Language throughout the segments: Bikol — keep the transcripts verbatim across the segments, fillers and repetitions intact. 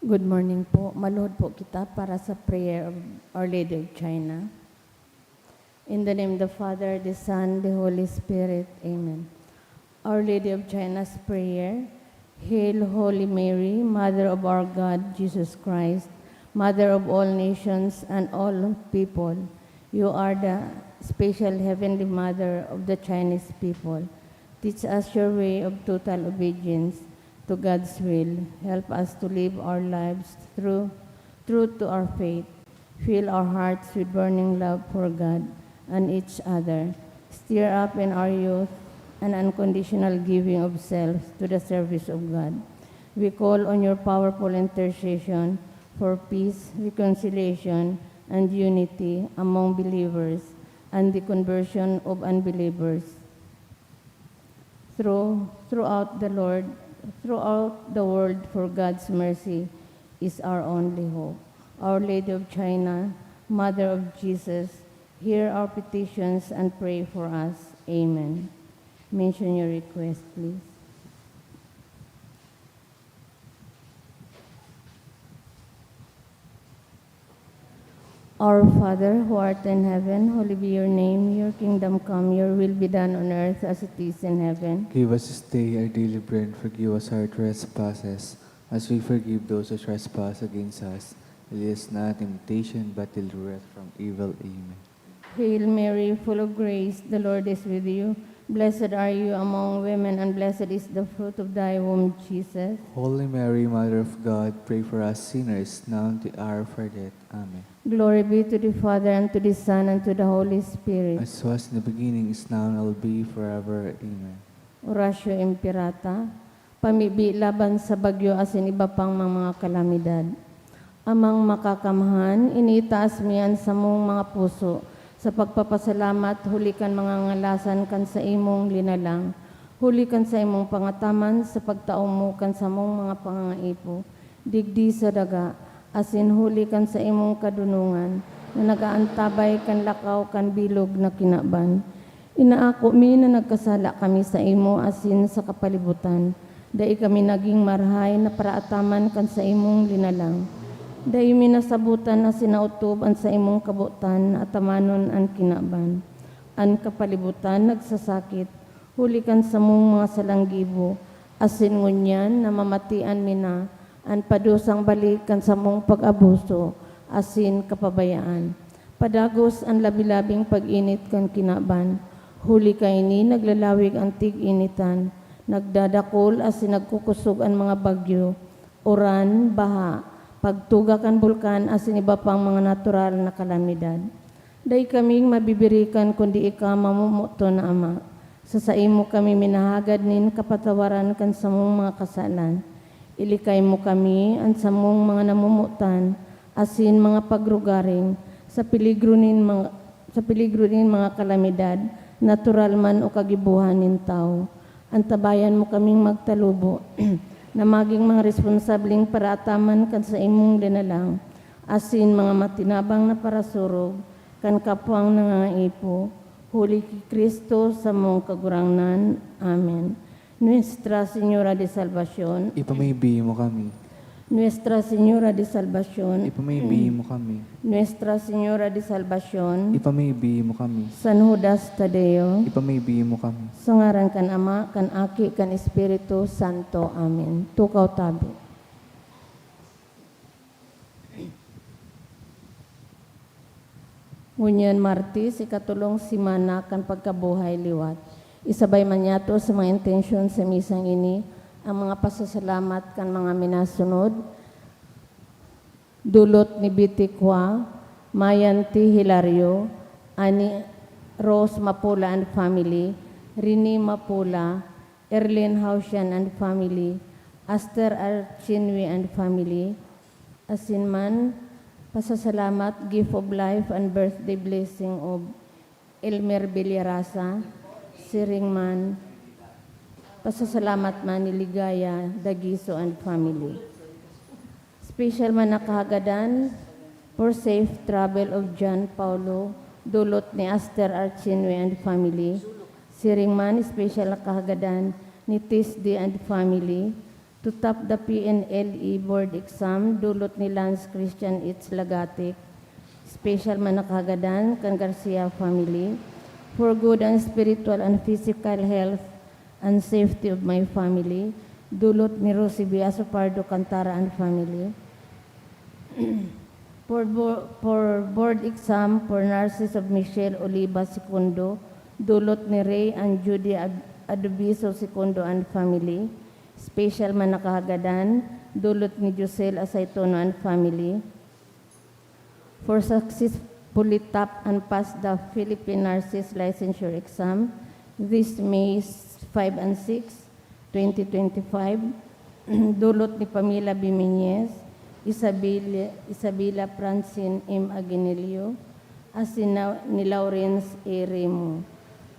Good morning po. Maluhod po kita para sa prayer of Our Lady of China. In the name of the Father, the Son, the Holy Spirit. Amen. Our Lady of China's Prayer. Hail, Holy Mary, Mother of our God, Jesus Christ, Mother of all nations and all people. You are the special heavenly mother of the Chinese people. Teach us your way of total obedience to God's will. Help us to live our lives through, true to our faith. Fill our hearts with burning love for God and each other. Stir up in our youth an unconditional giving of self to the service of God. We call on your powerful intercession for peace, reconciliation, and unity among believers and the conversion of unbelievers. Through, throughout the Lord, throughout the world, for God's mercy is our only hope. Our Lady of China, Mother of Jesus, hear our petitions and pray for us. Amen. Mention your request, please. Our Father, who art in heaven, holy be your name. Your kingdom come, your will be done on earth as it is in heaven. Give us this day our daily bread. Forgive us our trespasses, as we forgive those who trespass against us. Lead us not in temptation, but deliver us from evil. Amen. Hail Mary, full of grace, the Lord is with you. Blessed are you among women, and blessed is the fruit of thy womb, Jesus. Holy Mary, Mother of God, pray for us sinners, now and at the hour of our death. Amen. Glory be to the Father, and to the Son, and to the Holy Spirit. As was in the beginning, is now, and will be forever. Amen. Oratio Imperata, pamibi laban sa bagyo asin iba pang mga kalamidad. Amang Makakamhan, initaas mi an samong mga puso sa pagpapasalamat huli kan mga ngalasan kan saimong linalang, huli kan saimong pangataman sa pagtao mo kan samong mga pangangaipo digdi sa daga, asin huli kan saimong kadonongan na nag-aantabay kan lakaw kan bilog na kinaban. Inaako mi na nagkasala kami saimo asin sa kapalibutan. Dai kami nagin marahay na paraataman kan saimong linalang. Dai mi nasabotan asin naotob an saimong kabotan na atamanon an kinaban. An kapalibutan nagsasakit, huli kan samong mga salang gibo, asin ngunyan namamatian mi na an padusang balik kan samong pag-abuso asin kapabayaan. Padagos an labi-labing pag-init kan kinaban. Huli kaini, naglalawig an tig-initan, nagdadakul asin nagkukosog an mga bagyo, uran, baha, pagtuga kan bulkan asin iba pang mga natural na kalamidad. Dai kaming mabibirikan kundi ika, mamomoton na Ama. Sa saimo kami minahagad nin kapatawaran kan samong mga kasalan. Ilikay mo kami, an samong mga namomotan, asin mga pagrugaring, sa peligro nin mga, sa peligro nin mga kalamidad, natural man o kagibohan nin tawo. Antabayan mo kaming magtalubo, na magin mga responsableng paraataman kan saimong linalang, asin mga matinabang na parasurog kan kapwang nangangaipo, huli ki Cristo samong Kagurangnan. Amen. Nuestra Señora de Salvacion. Ipamaibi mo kami. Nuestra Señora de Salvacion. Ipamaibi mo kami. Nuestra Señora de Salvacion. Ipamaibi mo kami. San Judas Tadeo. Ipamaibi mo kami. Sa ngaran kan Ama, kan Aki, kan Espiritu Santo. Amen. Tukaw tabi. Ngunyan, Martes, ikatolong semana kan pagkabuhay liwat. Isabay man niyato sa mga intensyon sa misang ini ang mga pasasalamat kan mga minasunod, dulot ni Bitikwa, Mayanti Hilario, Ani Rose Mapula and family, Rini Mapula, Erlin Hausian and family, Aster Archinwi and family, asin man, pasasalamat, gift of life and birthday blessing of Elmer Villarasa, siring man, pasasalamat man ni Ligaya Dagiso and family. Special man na kahagadan for safe travel of John Paulo, dulot ni Aster Archinwe and family. Siring man, special na kahagadan ni Tisdi and family. To top the P N L E board exam, dulot ni Lance Christian H. Lagatic, special manakagadan kan Garcia family, for good and spiritual and physical health and safety of my family, dulot ni Rosie B. Asopardo Cantara and family. For bo-, for board exam for nurses of Michelle Oliva Segundo, dulot ni Ray and Judy Ad-, Adobiso Segundo and family. Special manakagadan, dulot ni Josel Asaytono and family. For successfully top and pass the Philippine Nurses Licensure Exam this May five and six, twenty twenty-five, dulot ni Pamela Bimeñez, Isabel-, Isabela Francine M. Aguinaldo, asin na ni Lawrence A. Remo.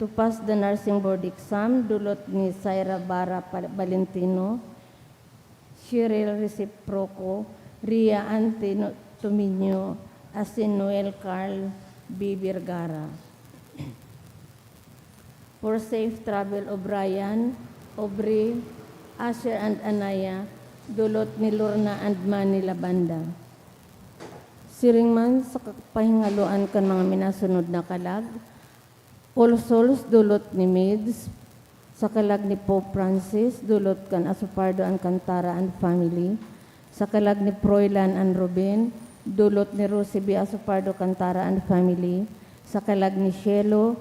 To pass the nursing board exam, dulot ni Syra Bara Pa-, Valentino, Cheryl Reciproco, Ria Anthony Tominio, asin Noel Carl B. Vergara. For safe travel of Ryan, Aubrey, Asher and Anaya, dulot ni Lorna and Manny Labanda. Siring man sa kapahingaloan kan mga minasunod na kalag, All Souls, dulot ni Mids, sa kalag ni Pope Francis, dulot kan Asopardo and Cantara and family, sa kalag ni Froilan and Ruben, dulot ni Rosie B. Asopardo Cantara and family, sa kalag ni Shelo,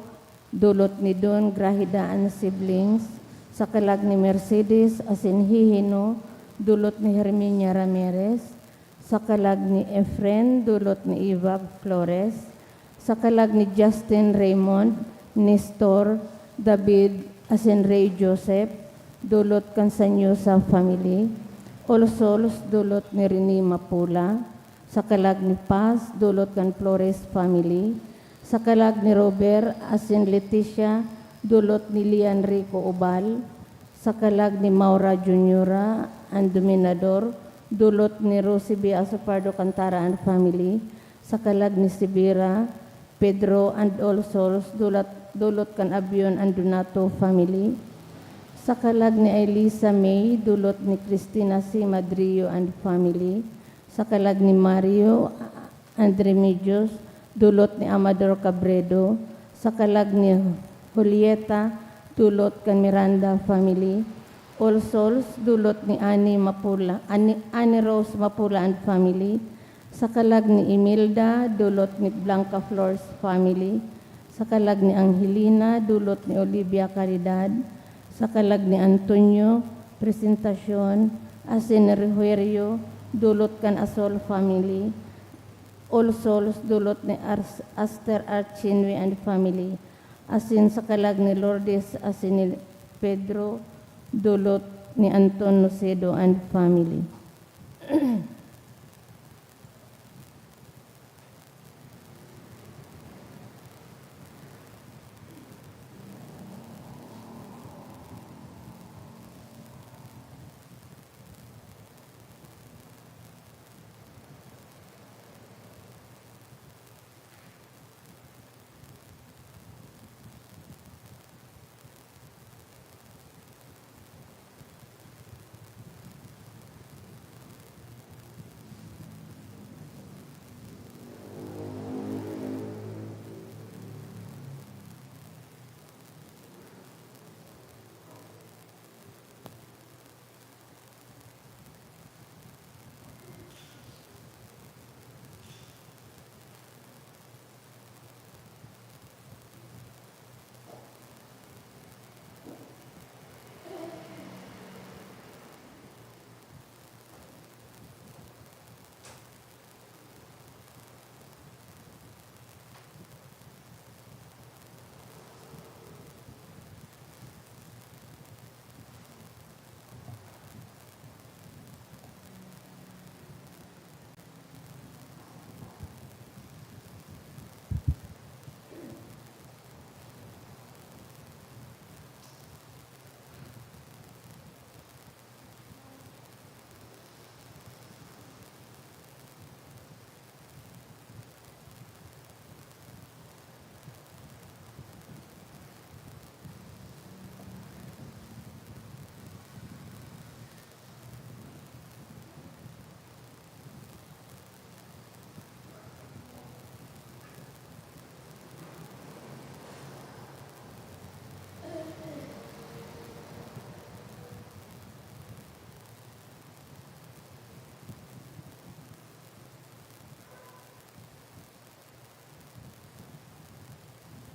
dulot ni Don Grahida and siblings, sa kalag ni Mercedes asin Hihino, dulot ni Herminia Ramirez, sa kalag ni Efren, dulot ni Eva Flores, sa kalag ni Justin Raymond, Nestor, David, asin Ray Joseph, dulot kan Sanyosa family, All Souls, dulot ni Rene Mapula, sa kalag ni Paz, dulot kan Flores family, sa kalag ni Robert asin Leticia, dulot ni Lian Rico Ubal, sa kalag ni Maura Juniora and Dominador, dulot ni Rosie B. Asopardo Cantara and family, sa kalag ni Sibira, Pedro and All Souls, dulat-, dulot kan Abion and Donato family, sa kalag ni Ailisa May, dulot ni Cristina C. Madrio and family, sa kalag ni Mario and Remedios, dulot ni Amador Cabredo, sa kalag ni Julieta, dulot kan Miranda family, All Souls, dulot ni Annie Mapula, Annie, Annie Rose Mapula and family, sa kalag ni Imelda, dulot ni Blanca Flores family, sa kalag ni Angelina, dulot ni Olivia Caridad, sa kalag ni Antonio Presentacion, asin ni Rogerio, dulot kan Asol family, All Souls, dulot ni Ars-, Aster Archinwe and family, asin sa kalag ni Lourdes asin ni Pedro, dulot ni Anton Nocedo and family.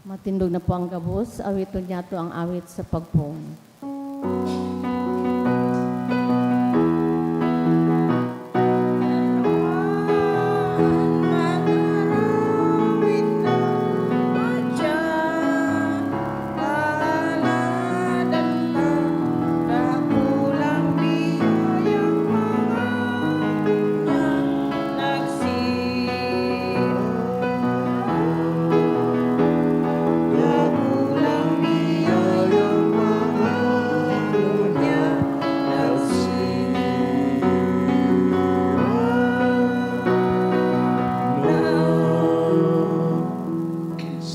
Matindog na po ang gabos, awiton niyato ang awit sa pagpoon.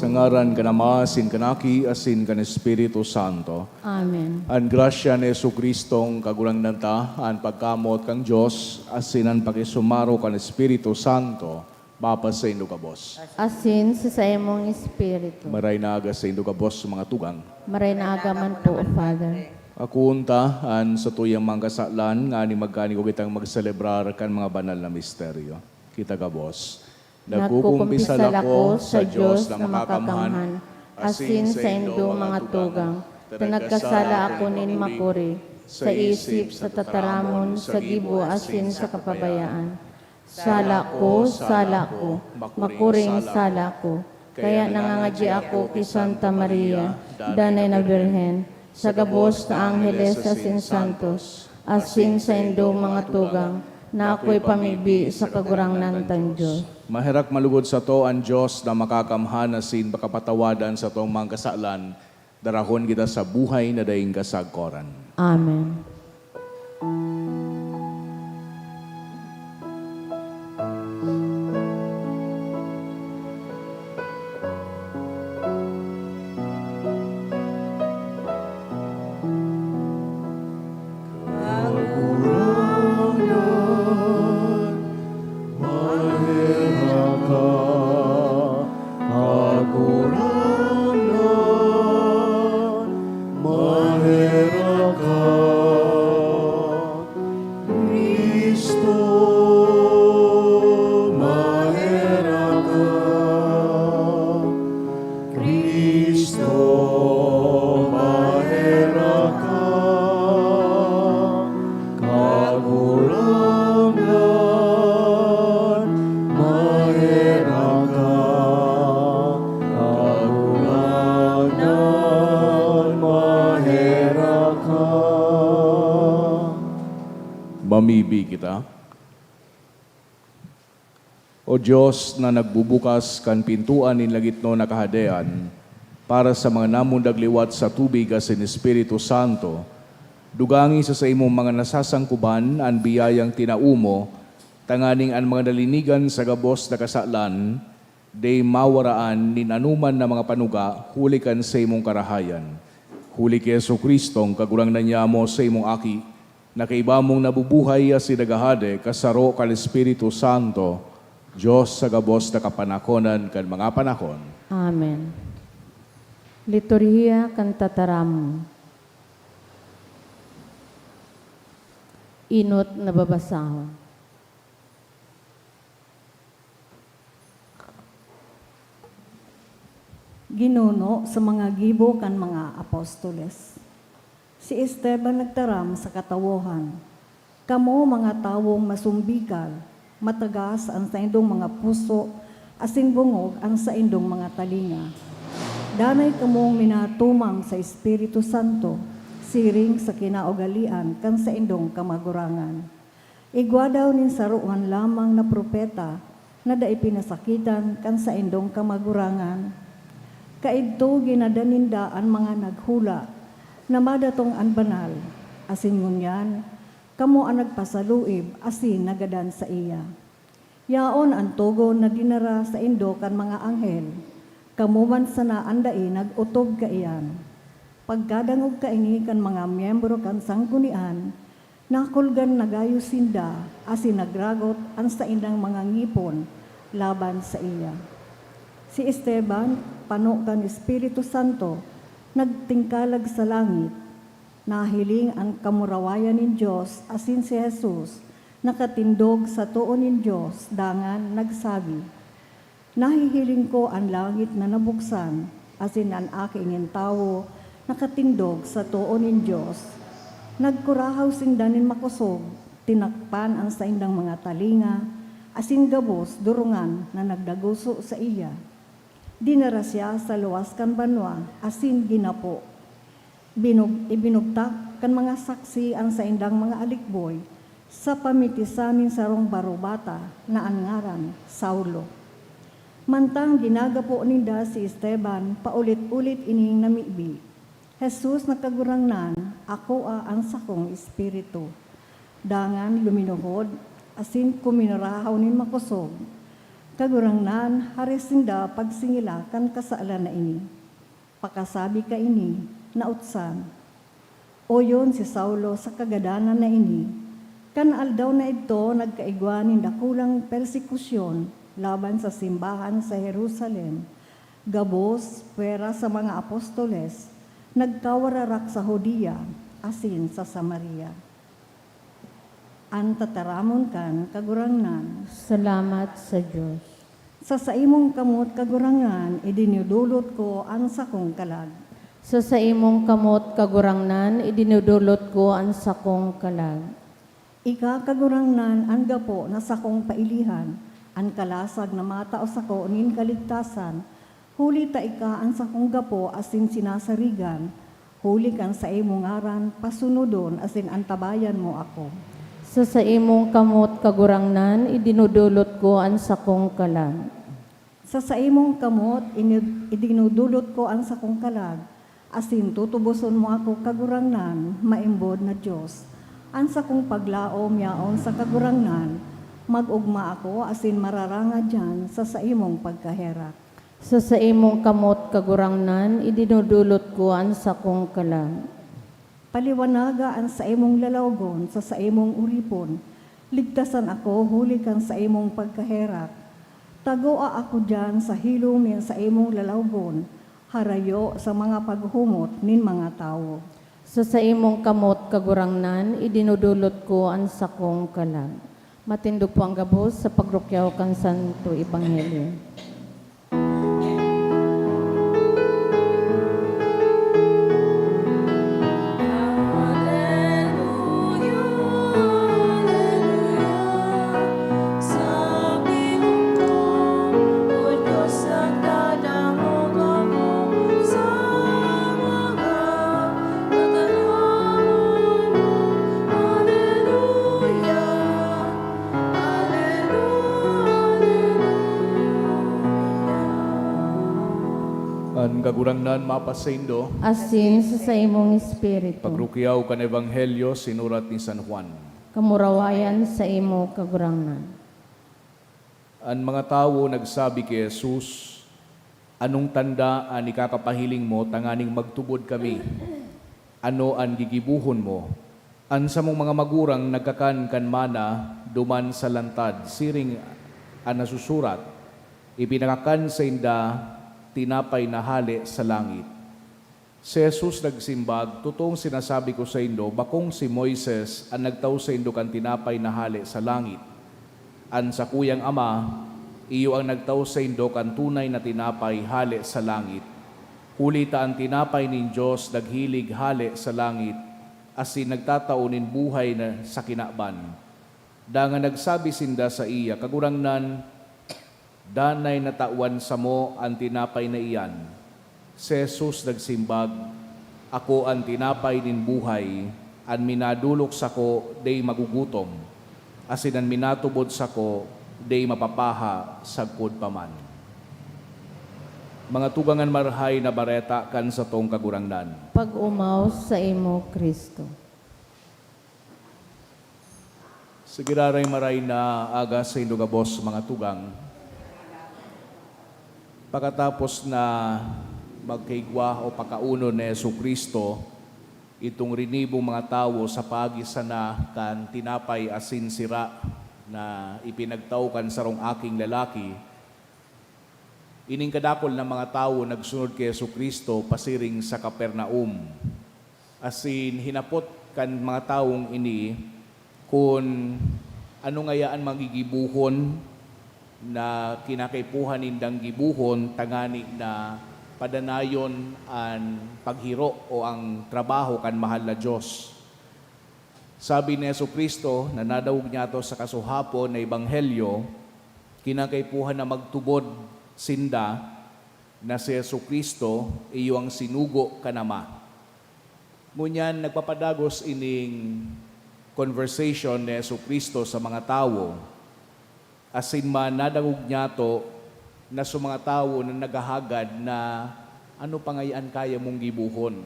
Sa ngaran kan Ama, asin kan Aki, asin kan Espiritu Santo. Amen. An grasya ni Jesu-Cristong Kagurangnan ta, an pagkamoot kan Dios, asin an pakisumaro kan Espiritu Santo, mapasaindo gabos. Asin sa saimong espiritu. Maray na aga saindo gabos, mga tugang. Maray na aga man po, Father. Akoon ta an satuyang mga kasalan, ngani magkanigo kitang magselebrar kan mga banal na misteryo. Kita gabos. Nagkukumpisal ako sa Dios na makakamhan, asin saindong mga tugang, ta nagkasala ako nin makuri, sa isip, sa tataramon, sa gibo, asin sa kapabayaan. Sala ko, sala ko, makuring sala ko. Kaya nangangadyi ako ki Santa Maria, Danay na Birhen, sa gabos na angheles asin santos, asin saindong mga tugang, na ako'y pamibi sa Kagurangnan tang Dios. Maherak malugod sato an Dios na makakamhan asin pakapatawadan satong mga kasalan, darahon kita sa buhay na daing kasagkoran. Amen. Kagurangnan, maherak ka. Kagurangnan, maherak ka. Cristo, maherak ka. Cristo, maherak ka. Kagurangnan, maherak ka. Kagurangnan, maherak ka. Mamibi kita. O Dios na nagbubukas kan pintoan nin langitnon na Kahadean, para sa mga namundag liwat sa tubig asin Espiritu Santo, dugangi sa saimong mga nasasangkuban an biyayang tinao mo, tanganing an mga nalinigan sa gabos na kasalan, di mawaraan nin anoman na mga panuga huli kan saimong karahayan. Huli ki Jesu-Cristong Kagurangnan nyamo, saimong Aki, na kaiba mong nabubuhay asin naghahade kasaro kan Espiritu Santo, Dios sa gabos na kapanakonan kan mga panahon. Amen. Liturhiya kan Tataramon. Enot na babasahon. Ginuno sa mga gibo kan mga apostoles. Si Esteban nagtaram sa katawohan, "Kamo mga tawong masumbikal, matagas an saindong mga puso, asin bongog an saindong mga talinga. Danay kamong minatumang sa Espiritu Santo, siring sa kinaugalean kan saindong kamagurangan." Igwa daw nin saro man lamang na propeta na dai pinasakitan kan saindong kamagurangan. Kaidto ginada ninda an mga naghula na madatong an banal, asin ngunyan, kamo an nagpasaluib asin nagadan saiya. Yaon an togon na dinara saindo kan mga anghel, kamo man sana an dai nag-otob kaiyan. Pagkadangog kaini kan mga miyembro kan sanggunian, nakulgan na gayo sinda asin nagragot an saindang mga ngipon laban saiya. Si Esteban, pano kan Espiritu Santo, nagtingkalag sa langit. Nahiling an kamurawayan nin Dios asin si Jesus nakatindog sa too nin Dios, dangan nagsabi, "Nahihiling ko an langit na nabuksan, asin an Aki nin Tawo nakatindog sa too nin Dios. Nagkurahaw sinda nin makosog, tinakpan an saindang mga talinga, asin gabos durungan na nagdaguso saiya. Dinara siya sa luwas kan banwa asin ginapo. Binug-, ibinugtak kan mga saksi an saindang mga alikboy sa pamitisan nin sarong barobata na an ngaran Saulo. Mantang ginagapo ninda si Esteban, paulit-ulit ining namibi, "Jesus na Kagurangnan, akoa an sakong espiritu." Dangan luminuhod asin kuminurahaw nin makosog, "Kagurangnan, hare sinda pagsingila kan kasalan na ini." Pakasabi kaini, nautsan. Oyon si Saulo sa kagadanan na ini. Kan aldaw na idto, nagkaigwa nin dakulang persekusyon laban sa simbahan sa Jerusalem, gabos pwera sa mga apostoles, nagkawararak sa Judea asin sa Samaria. An tataramon kan Kagurangnan. Salamat sa Dios. Sa saimong kamot, Kagurangnan, idinudulot ko an sakong kalag. Sa saimong kamot, Kagurangnan, idinudulot ko an sakong kalag. Ika, Kagurangnan, an gapo na sakong pailihan, an kalasag na matao sako nin kaligtasan, huli ta ika an sakong gapo asin sinasarigan, huli kan saimong ngaran pasunodon asin antabayan mo ako. Sa saimong kamot, Kagurangnan, idinudulot ko an sakong kalag. Sa saimong kamot, ini-, idinudulot ko an sakong kalag, asin tutuboson mo ako, Kagurangnan, maimbod na Dios. An sakong paglaom yaon sa Kagurangnan, mag-ogma ako asin mararangad diyan sa saimong pagkaherak. Sa saimong kamot, Kagurangnan, idinudulot ko an sakong kalag. Paliwanaga an saimong lalawgon sa saimong oripon. Ligtasan ako huli kan saimong pagkaherak. Tagoa ako diyan sa hilom nin saimong lalawgon, harayo sa mga paghumot nin mga tawo. Sa saimong kamot, Kagurangnan, idinudulot ko an sakong kalag. Matindog po ang gabos sa pagrukyaw kan Santo Ebanghelyo. An Kagurangnan mapasaindo. Asin sa saimong espiritu. Pagrukyaw kan Ebanghelyo sinurat ni San Juan. Kamurawayan saimo, Kagurangnan. An mga tawo nagsabi ki Jesus, "Anong tanda an ikakapahiling mo tanganing magtubod kami? Ano an gigibohon mo? An samong mga magurang nagkakan kan mana duman sa lantad, siring an nasusurat, 'Ipinakakan sainda tinapay na hale sa langit.'" Si Jesus nagsimbag, "Totoong sinasabi ko saindo, bakong si Moises an nagtao saindo kan tinapay na hale sa langit. An sakuyang Ama, iyo an nagtao saindo kan tunay na tinapay hale sa langit. Huli ta an tinapay nin Dios naghilig hale sa langit, asin nagtatao nin buhay na sa kinaban." Dangan nagsabi sinda saiya, "Kagurangnan, danay na tawan samo an tinapay na iyan." Si Jesus nagsimbag, "Ako an tinapay nin buhay, an minadolok sako dai magugutom, asin an minatubod sako dai mapapaha sagkod pa man." Mga tugang, an Marahay na Bareta kan satong Kagurangnan. Pag-omaw saimo, Cristo. Sige, Raray, maray na aga saindo gabos, mga tugang. Pakatapos na magkaigwa o pakaunon ni Jesu-Cristo itong rinibong mga tawo sa paagi sana kan tinapay asin sira na ipinagtao kan sarong aking lalaki, ining kadakul na mga tawo nagsunod ki Jesu-Cristo pasiring sa Capernaum. Asin hinapot kan mga tawong ini kun ano ngaya an mga gigibohon na kinakaipuhan nindang gibohon tangani na padanayon an paghiro o ang trabaho kan mahal na Dios. Sabi ni Jesu-Cristo na nadangog niyato sa kasuhapon na ebanghelyo, kinakaipuhan na magtubod sinda na si Jesu-Cristo iyo ang sinugo kan Ama. Ngunyan, nagpapadagos ining conversation ni Jesu-Cristo sa mga tawo, asin man nadangog niyato na sa mga tawo na naghahagad na, "Ano pa ngaya an kaya mong gibohon,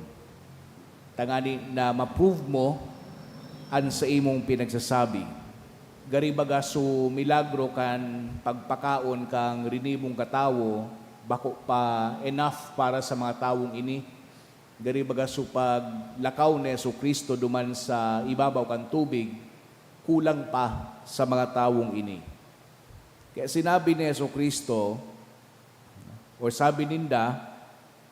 tangani na ma-prove mo an saimong pinagsasabi?" Gari baga su milagro kan pagpakaon kan rini mong katawo, bako pa enough para sa mga tawong ini. Gari baga su paglakaw ni Jesu-Cristo duman sa ibabaw kan tubig, kulang pa sa mga tawong ini. Kaya sinabi ni Jesu-Cristo, or sabi ninda,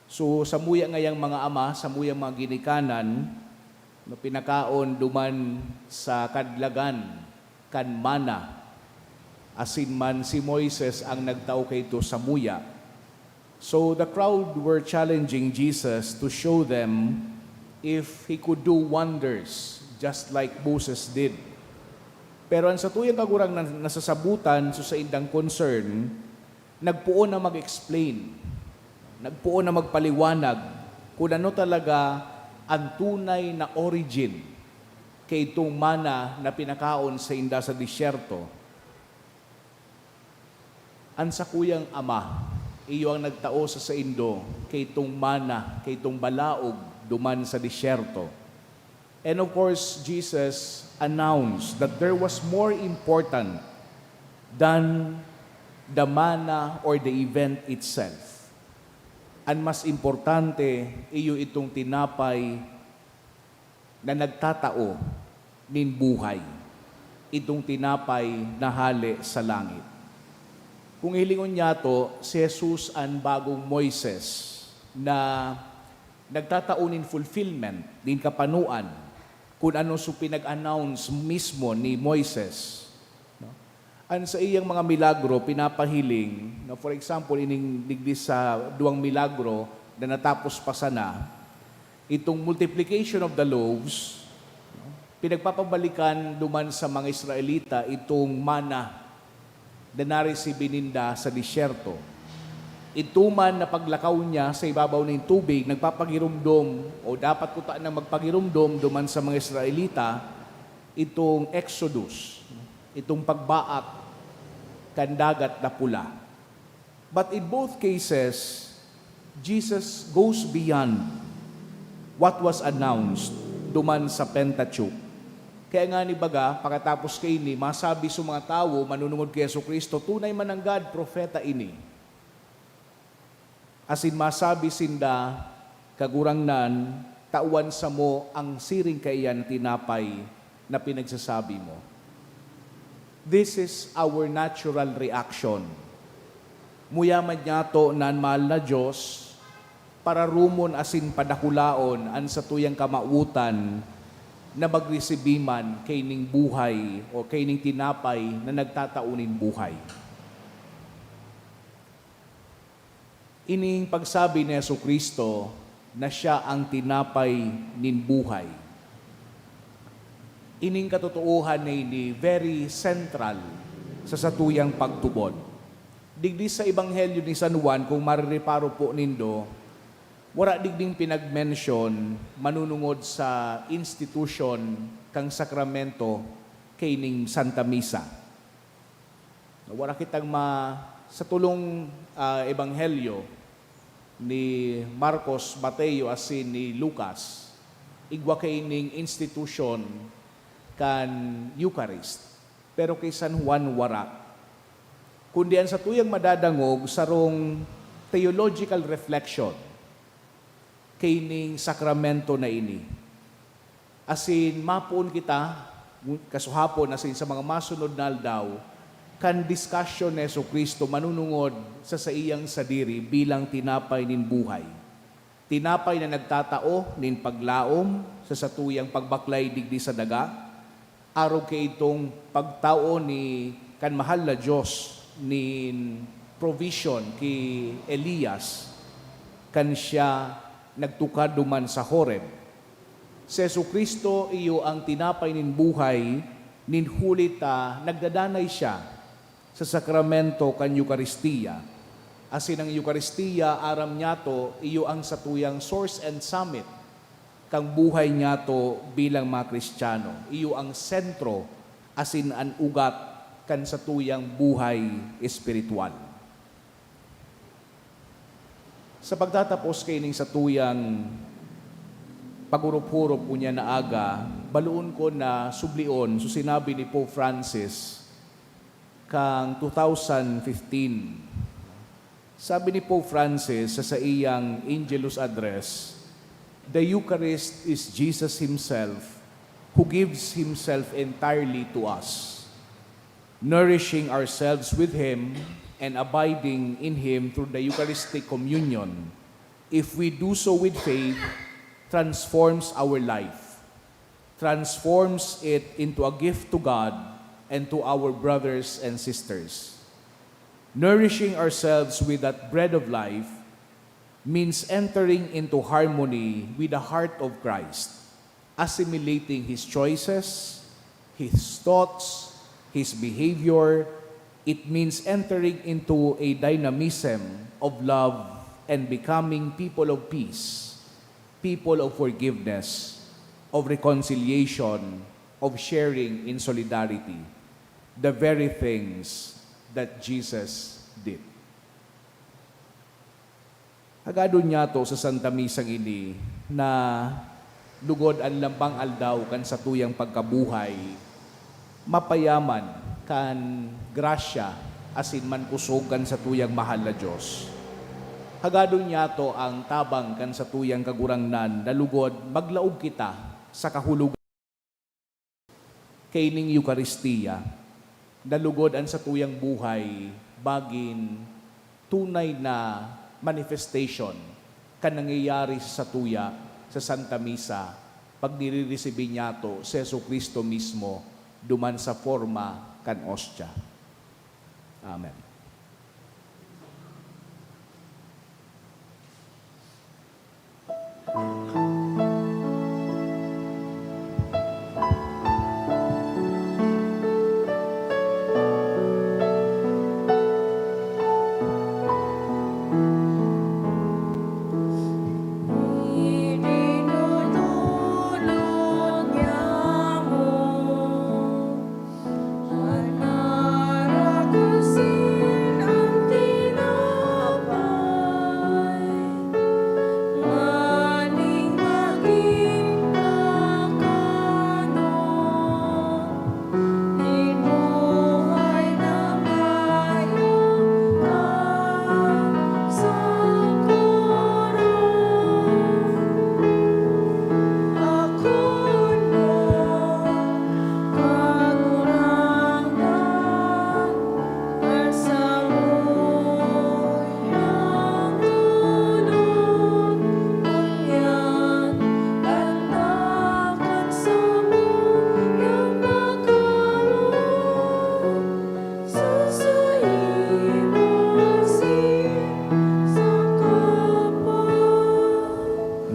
"So, samuya ngayang mga ama, samuyang mga ginikanan, na pinakaon duman sa kadlagan kan mana, asin man si Moises ang nagtao kaidto samuya." So, the crowd were challenging Jesus to show them if he could do wonders just like Moses did. Pero an satuyang Kagurangnan na nasasabotan sa saindang concern, nagpoon na mag-explain, nagpoon na magpaliwanag kun ano talaga an tunay na origin kaitong mana na pinakaon sainda sa disyerto. An sakuyang Ama, iyo ang nagtao sa saindo kaitong mana, kaitong balaog duman sa disyerto. And of course, Jesus announced that there was more important than the manna or the event itself. An mas importante, iyo itong tinapay na nagtatao nin buhay, itong tinapay na hale sa langit. Kung hilingon niyato, si Jesus an bagong Moises na nagtatao nin fulfillment, nin kapanoan, kun ano su pinag-announce mismo ni Moises, no? An saiyang mga milagro pinapahiling, no? For example, ining digdi sa duwang milagro na natapos pa sana, itong multiplication of the loaves, no? Pinagpapabalikan duman sa mga Israelita itong mana na naresibi ninda sa disyerto. Ito man na paglakaw niya sa ibabaw nin tubig, nagpapagiromdom, o dapat kuta nang magpagiromdom duman sa mga Israelita, itong Exodus, itong pagbaak kan Dagat na Pula. But in both cases, Jesus goes beyond what was announced duman sa Pentateuch. Kaya ngani baga, pakatapos kaini, masabi sa mga tawo manunungod ki Jesu-Cristo, "Tunay man nanggad propeta ini." Asin masabi sinda, "Kagurangnan, tawan samo ang siring kaiyan na tinapay na pinagsasabi mo." This is our natural reaction. Muya man niyato na an mahal na Dios pararomon asin padakulaon an satuyang kamawotan na magresibi man kaining buhay o kaining tinapay na nagtatao nin buhay. Ining pagsabi ni Jesu-Cristo na siya ang tinapay nin buhay, ining katotoohan na ini very central sa satuyang pagtubod. Digdi sa Ebanghelyo ni San Juan, kung marireparo po nindo, wara digding pinagmensyon manunungod sa institusyon kan sakramento kaining Santa Misa. Wara kitang ma-, sa tolong, ah, ebanghelyo ni Marcos, Mateo, asin ni Lucas, igwa kaining institusyon kan Eucharist. Pero ki San Juan, wara. Kundi an satuyang madadangog, sarong theological reflection kaining sakramento na ini. Asin mapoon kita, kasuhapon asin sa mga masunod na aldaw, kan diskusyon ni Jesu-Cristo manunungod sa saiyang sadiri bilang tinapay nin buhay. Tinapay na nagtatao nin paglaom sa satuyang pagbaklay digdi sa daga, arog kaitong pagtao ni kan mahal na Dios nin provision ki Elias, kan siya nagtukad duman sa Horeb. Si Jesu-Cristo iyo an tinapay nin buhay, nin huli ta nagdadanay siya sa sakramento kan Eukaristia. Asin an Eukaristia, aram niyato, iyo an satuyang source and summit kan buhay niyato bilang mga Kristiyano. Iyo an sentro asin an ugat kan satuyang buhay espiritual. Sa pagtatapos kaining satuyang paghurup-hurup ngunyan na aga, baloon ko na sublion so sinabi ni Pope Francis kan two thousand fifteen. Sabi ni Pope Francis sa saiyang Angelus Address, "The Eucharist is Jesus Himself, who gives Himself entirely to us." Nourishing ourselves with Him and abiding in Him through the Eucharistic communion, if we do so with faith, transforms our life, transforms it into a gift to God and to our brothers and sisters. Nourishing ourselves with that bread of life means entering into harmony with the heart of Christ, assimilating His choices, His thoughts, His behavior. It means entering into a dynamism of love and becoming people of peace, people of forgiveness, of reconciliation, of sharing in solidarity, the very things that Jesus did. Hagadon niyato sa Santa Misang ini na lugod an lambang aldaw kan satuyang pagkabuhay mapayaman kan grasya asin mankosog kan satuyang mahal na Dios. Hagadon niyato ang tabang kan satuyang Kagurangnan na lugod maglaog kita sa kahulogan kaining Eukaristia, na lugod an satuyang buhay magin tunay na manifestation kan nangyayari sa satuya sa Santa Misa, pag nireresibi niyato si Jesu-Cristo mismo duman sa forma kan ostya. Amen.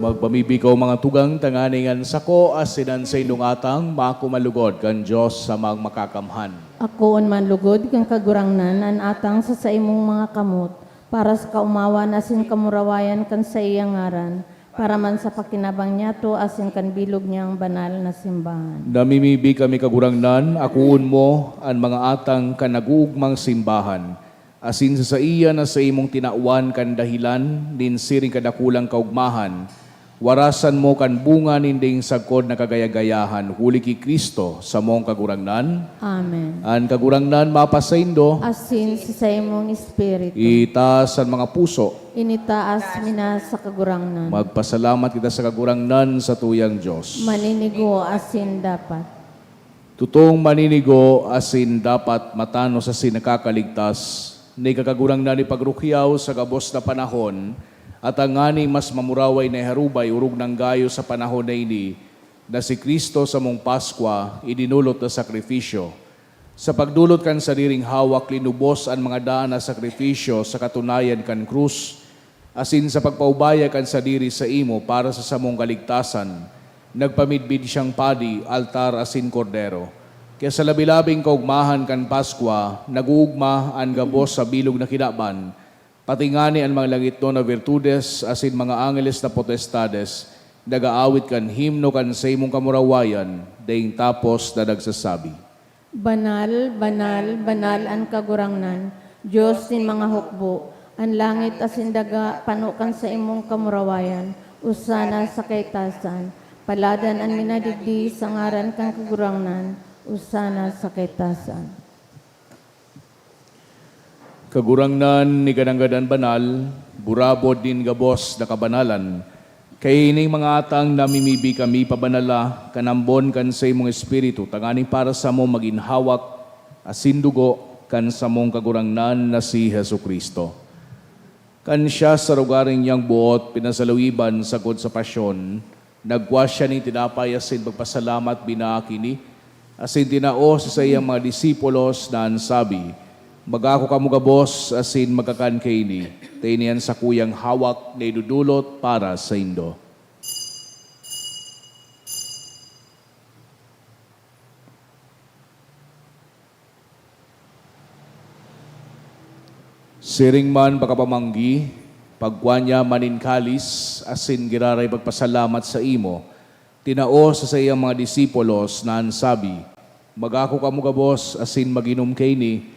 Magpamibi kaw, mga tugang, tanganing an sako asin an saindong atang maako man lugod kan Dios Amang Makakamhan. Akoon man lugod kan Kagurangnan an atang sa saimong mga kamot, para sa kaomawan asin kamurawayan kan saiyang ngaran, para man sa pakinabang niyato asin kan bilog niyang banal na simbahan. Namimibi kami, Kagurangnan, akoon mo an mga atang kan nag-oogmang simbahan, asin sa saiya na saimong tinawan kan dahelan nin siring kadakulang kaogmahan, warasan mo kan bunga ninding sagkod na kagaya-gayahan, huli ki Cristo, samong Kagurangnan. Amen. An Kagurangnan mapasaindo. Asin sa saimong espiritu. Itaas an mga puso. Initaas mi na sa Kagurangnan. Magpasalamat kita sa Kagurangnan, satuyang Dios. Maninigo asin dapat. Totoong maninigo asin dapat, matanos asin nakakaligtas, ni Kagurangnan ipagrukyaw sa gabos na panahon, at tangani mas mamuraway na iharubay orog nang gayo sa panahon na ini, na si Cristo samong Paskwa, idinolot na sakrifisyo. Sa pagdolot kan sadiring hawak, linubos an mga daan na sakrifisyo sa katunayan kan krus, Asin sa pagpaubaya kan sadiri saimo para sa samong kaligtasan, nagpamidbid siyang padi, altar asin kordero. Kaya sa labi-labing kaugmahan kan Paskwa, nag-oogma an gabos sa bilog na kinaban, pati ngani an mga langitnon na birtudes asin mga angeles na potestades nag-aawit kan himno kan saimong kamurawayan, daing tapos na nagsasabi, "Banal, banal, banal an Kagurangnan, Dios nin mga hukbo. An langit asin daga pano kan saimong kamurawayan. Osana sa kaitasan. Paladan an minadigdi sa ngaran kan Kagurangnan. Osana sa kaitasan." Kagurangnan, ika nanggad an banal, burabod nin gabos na kabanalan. Kaya ining mga atang namimibi kami pabanala kan ambon kan saimong Espiritu, tanganing para samo magin hawak asin dugo kan samong Kagurangnan na si Jesu-Cristo. Kan siya sa rogaring niyang boot pinasaluiban sagkod sa pasyon, nagkua siya nin tinapay asin pagpasalamat, binaak ini, asin tinao sa saiyang mga disipulos na an sabi, "Magako kamo gabos asin magkakan kaini, ta ini an sakuyang hawak na idodolot para saindo." Siring man pakapamanggi, pagkua niya man nin kalis asin giraray pagpasalamat saimo, tinao sa saiyang mga disipulos na an sabi, "Magako kamo gabos asin mag-inom kaini,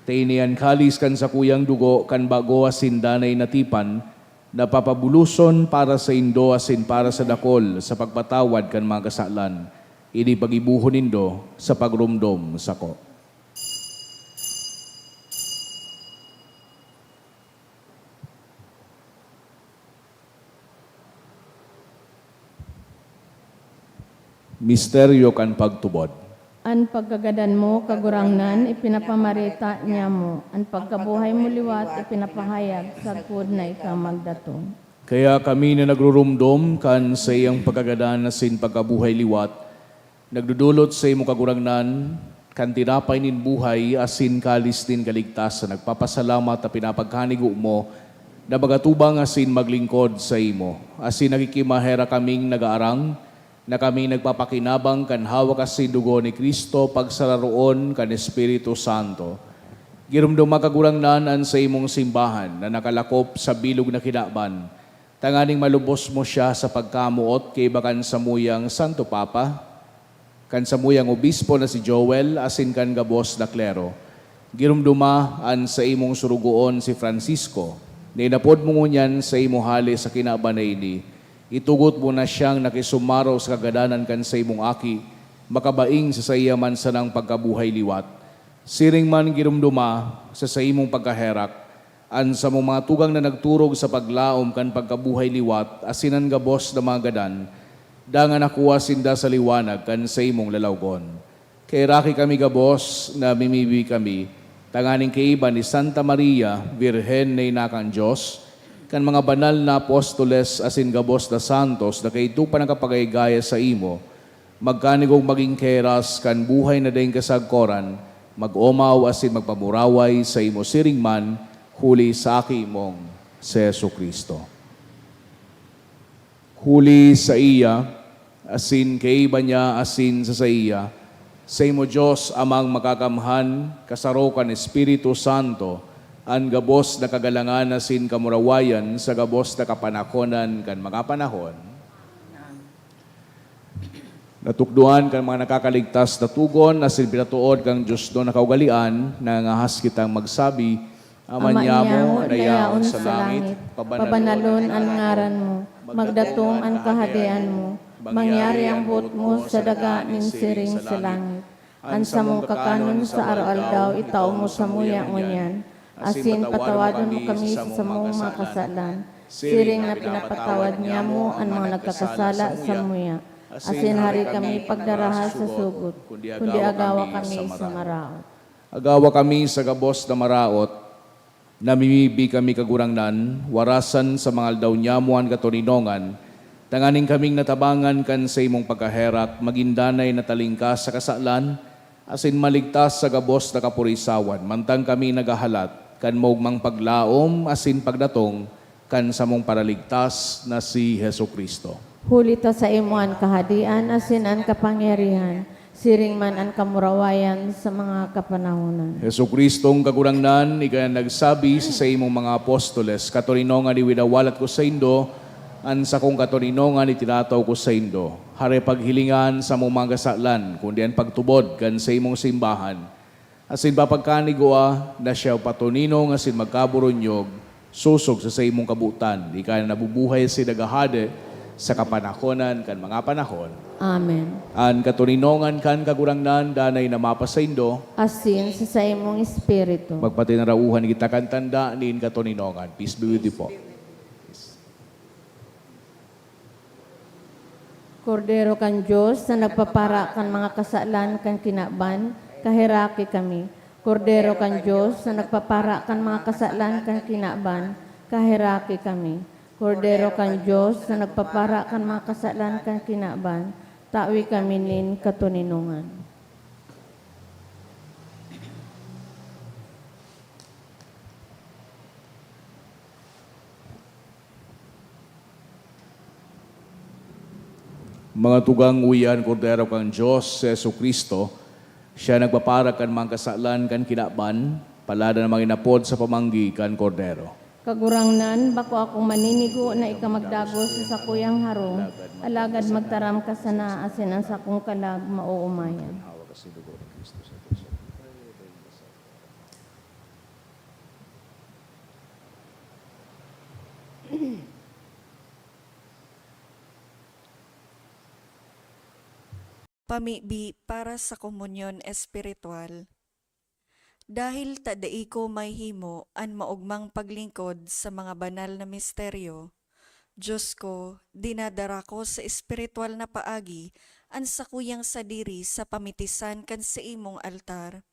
ta ini an kalis kan sakuyang dugo kan bago asin danay na tipan, na papabuloson para saindo asin para sa dakol sa pagpatawad kan mga kasalan. Ini paggibohon nindo sa pagromdom sako." Misteryo kan pagtubod. An pagkagadan mo, Kagurangnan, ipinapamareta niamo. An pagkabuhay mo liwat, ipinapahayag sagkod na ika magdatong. Kaya kami na nagruromdom kan saiyang pagkagadan asin pagkabuhay liwat, nagdodolot saimo, Kagurangnan, kan tinapay nin buhay asin kalis nin kaligtasan, nagpapasalamat ta pinapagkanigo mo na magatubang asin maglingkod saimo. Asin nakikimaherak kaming nagaarang na kami nagpapakinabang kan hawak asin dugo ni Cristo pagsararoon kan Espiritu Santo. Giromdoma, Kagurangnan, an saimong simbahan na nakalakop sa bilog na kinaban, tanganing malubos mo siya sa pagkamoot kaiba kan samuyang Santo Papa, kan samuyang obispo na si Joel, asin kan gabos na klero. Giromdoma an saimong surugoon si Francisco, na inapod mo ngunyan saimo hale sa kinaban na ini. Itugot mo na siyang nakisumaro sa kagadanan kan saimong Aki, makabaing sa saiya man sanang pagkabuhay liwat. Siring man giromdoma sa saimong pagkaherak, an samong mga tugang na nagturog sa paglaom kan pagkabuhay liwat asin an gabos na mga gadan, dangan nakua sinda sa liwanag kan saimong lalawgon. Kaheraki kami gabos, namimibi kami, tanganing kaiba ni Santa Maria, Birhen na ina kan Dios, kan mga banal na apostoles asin gabos na santos na kaidto pa nakapagayagaya saimo, magkanigog magin kaheras kan buhay na daing kasagkoran, mag-omaw asin magpamuraway saimo siring man, huli sa Aki mong si Jesu-Cristo. Huli saiya, asin kaiba niya, asin sa saiya, saimo, Dios Amang Makakamhan, kasaro kan Espiritu Santo, an gabos na kagalangan asin kamurawayan sa gabos na kapanakonan kan mga panahon. Natukdoan kan mga nakakaligtas na togon asin pinatood kan diosnon na kaugalean, nangangahas kitang magsabi, Ama niamo na yaon sa langit, pabanalon an ngaran mo, magdatong an kahadean mo, mangyari an boot mo sa daga nin siring sa langit. An samong kakanon sa araw-aldaw itao mo samuya ngunyan, asin patawadon mo kami sa samong mga kasalan, siring na pinapatawad niamo an mga nagkakasala samuya. Asin hari kami pagdaraha sa sugot, kundi agawa kami sa maraot. Agawa kami sa gabos na maraot, namimibi kami, Kagurangnan, warasan sa mga aldaw niamo an katoninongan, tanganing kaming natabangan kan saimong pagkaherak, magin danay na talingkas sa kasalan, asin maligtas sa gabos na kapurisawan, mantang kami naghahalat kan maogmang paglaom asin pagdatong kan samong Paraligtas na si Jesu-Cristo. Huli ta saimo an Kahadian asin an kapangyarihan, siring man an kamurawayan sa mga kapanahonan. Jesu-Cristong Kagurangnan, ika an nagsabi sa saimong mga apostoles, "Katoninongan iwinawalat ko saindo, an sakong katoninongan itinataw ko saindo." Hare paghilinga an samong mga kasalan, kundi an pagtubod kan saimong simbahan. Asin papagkanigwa na siya patoninong asin magkaburunyog, sosog sa saimong kabotan, ika na nabubuhay asin naghahade sa kapanahonan kan mga panahon. Amen. An katoninongan kan Kagurangnan danay na mapasaindo. Asin sa saimong espiritu. Magpatinarauhan kita kan tanda nin katoninongan. Peace be with you po. Kordero kan Dios na nagpapara kan mga kasalan kan kinaban, kaheraki kami. Kordero kan Dios na nagpapara kan mga kasalan kan kinaban, kaheraki kami. Kordero kan Dios na nagpapara kan mga kasalan kan kinaban, tawi kami nin katoninongan. Mga tugang, uya an Kordero kan Dios, si Jesu-Cristo. Siya nagpapara kan mga kasalan kan kinaban, paladan an mga inapod sa pamanggi kan Kordero. Kagurangnan, bako akong maninigo na ika magdagos sa sakuyang harong, alagad magtaram ka sana asin an sakong kalag maoomayan. Pamibi para sa komunyon espiritual. Dahil ta dai ko mahihimo an maogmang paglingkod sa mga banal na misteryo, Dios ko, dinadara ko sa espiritual na paagi an sakuyang sadiri sa pamitisan kan saimong altar.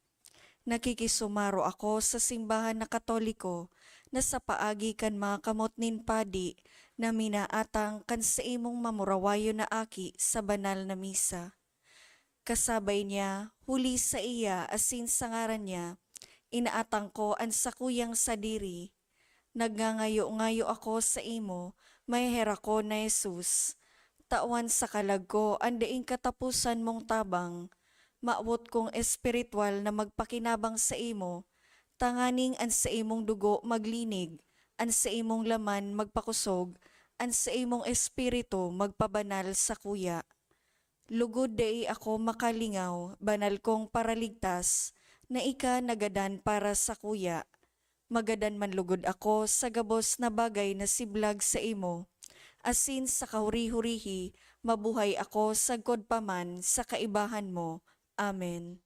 Nakikisumaro ako sa simbahan na Katoliko na sa paagi kan mga kamot nin padi na minaatang kan saimong mamurawayon na aki sa banal na misa. Kasabay niya, huli saiya asin sa ngaran niya, inaatang ko an sakuyang sadiri. Nagngangayo-ngayo ako saimo, maheherak ko na Jesus. Tawan sa kalag ko an daing kataposan mong tabang. Mawot kong espiritual na magpakinabang saimo, tanganing an saimong dugo maglinig, an saimong laman magpakosog, an saimong espiritu magpabanal sakuya. Lugod dai ako makalingaw, banal kong Paraligtas, na ika nagadan para sakuya. Magadan man lugod ako sa gabos na bagay na siblag saimo, asin sa kahuri-hurihi mabuhay ako sagkod pa man sa kaibahan mo. Amen.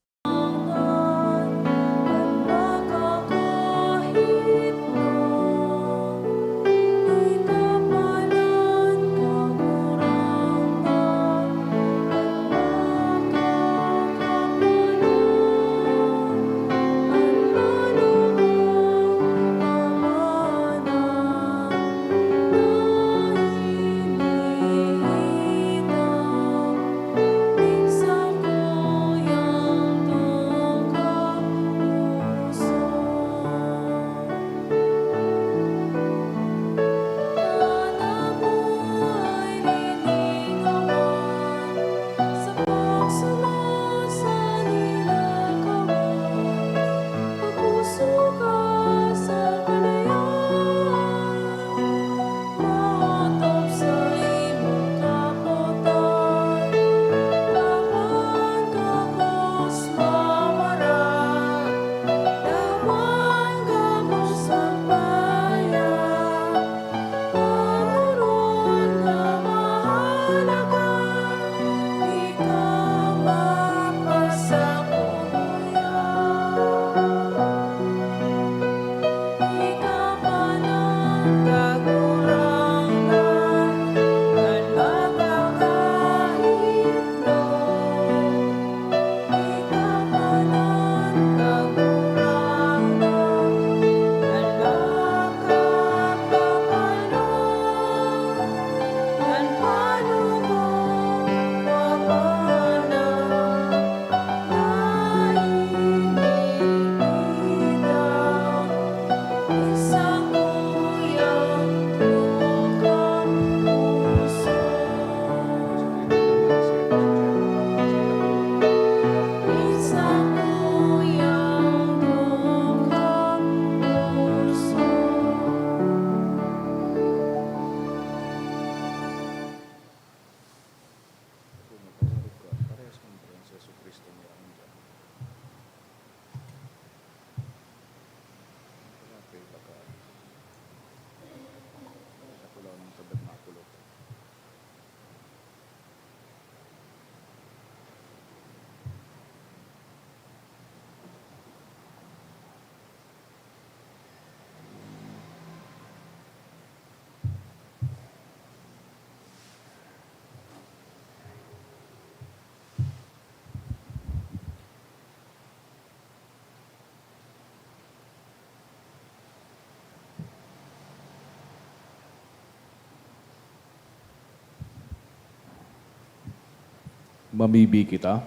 Mamibi kita.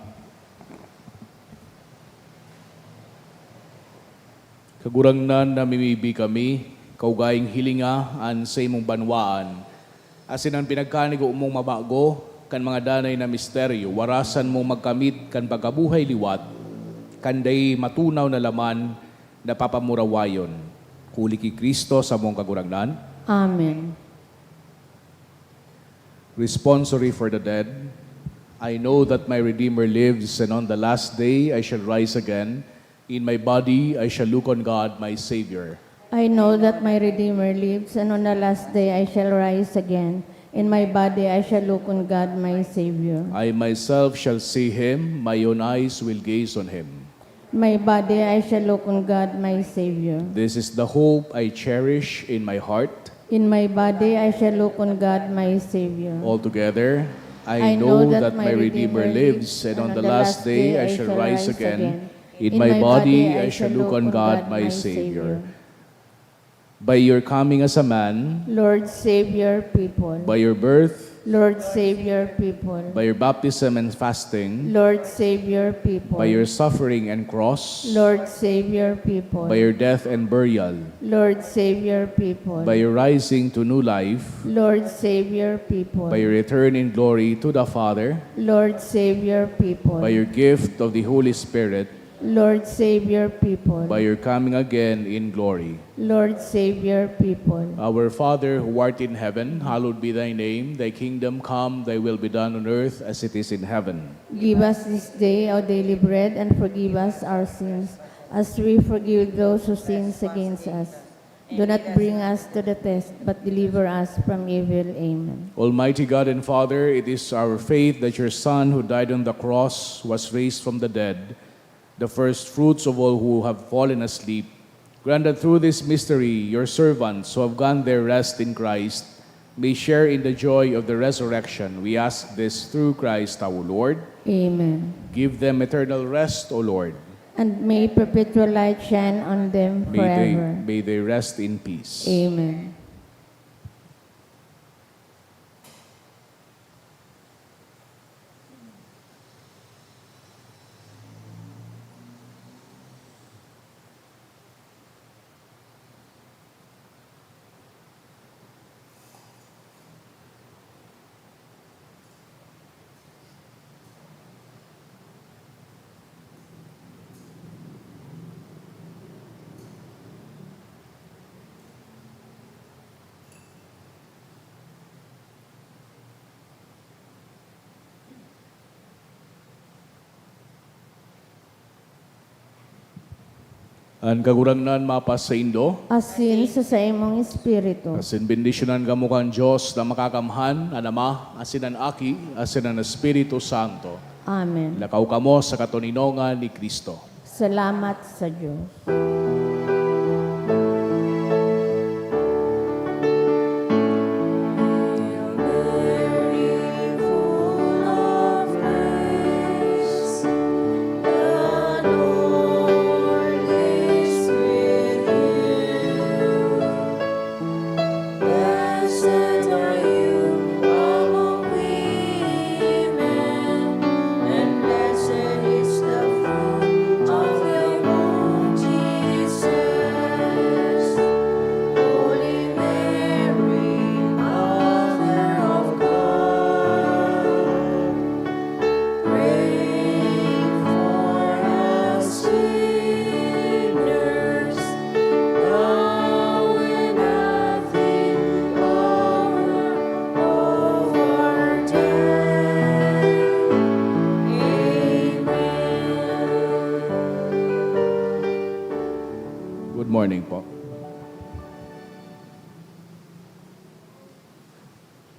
Kagurangnan, namimibi kami, kaugaing hilinga an saimong banwaan, asin an pinagkanigo mong mabago kan mga danay na misteryo, warasan mong magkamit kan pagkabuhay liwat, kan dai matunaw na laman na papamurawayon. Huli ki Cristo samong Kagurangnan. Amen. Responsory for the dead. I know that my Redeemer lives, and on the last day I shall rise again. In my body I shall look on God, my Savior. I know that my Redeemer lives, and on the last day I shall rise again. In my body I shall look on God, my Savior. I myself shall see him, my own eyes will gaze on him. My body I shall look on God, my Savior. This is the hope I cherish in my heart. In my body I shall look on God, my Savior. Altogether, I know that my Redeemer lives, and on the last day I shall rise again. In my body I shall look on God, my Savior. By your coming as a man, Lord, save your people. By your birth, Lord, save your people. By your baptism and fasting, Lord, save your people. By your suffering and cross, Lord, save your people. By your death and burial, Lord, save your people. By your rising to new life, Lord, save your people. By your return in glory to the Father, Lord, save your people. By your gift of the Holy Spirit, Lord, save your people. By your coming again in glory. Lord, save your people. Our Father who art in heaven, hallowed be thy name. Thy kingdom come, thy will be done on earth as it is in heaven. Give us this day our daily bread, and forgive us our sins, as we forgive those who sins against us. Do not bring us to the test, but deliver us from evil. Amen. Almighty God and Father, it is our faith that your Son, who died on the cross, was raised from the dead, the first fruits of all who have fallen asleep. Grant that through this mystery, your servants who have found their rest in Christ may share in the joy of the resurrection. We ask this through Christ our Lord. Amen. Give them eternal rest, O Lord. And may perpetual light shine on them forever. May they, may they rest in peace. Amen. An Kagurangnan mapasaindo. Asin sa saimong espiritu. Asin bendisyonan kamo kan Dios na Makakamhan, an Ama, asin an Aki, asin an Espiritu Santo. Amen. Lakaw kamo sa katoninongan ni Cristo. Salamat sa Dios. Blessed are you among women, and blessed is the fruit of your womb, Jesus. Holy Mary, Mother of God, pray for us sinners, now and at the hour of our death. Amen. Good morning po.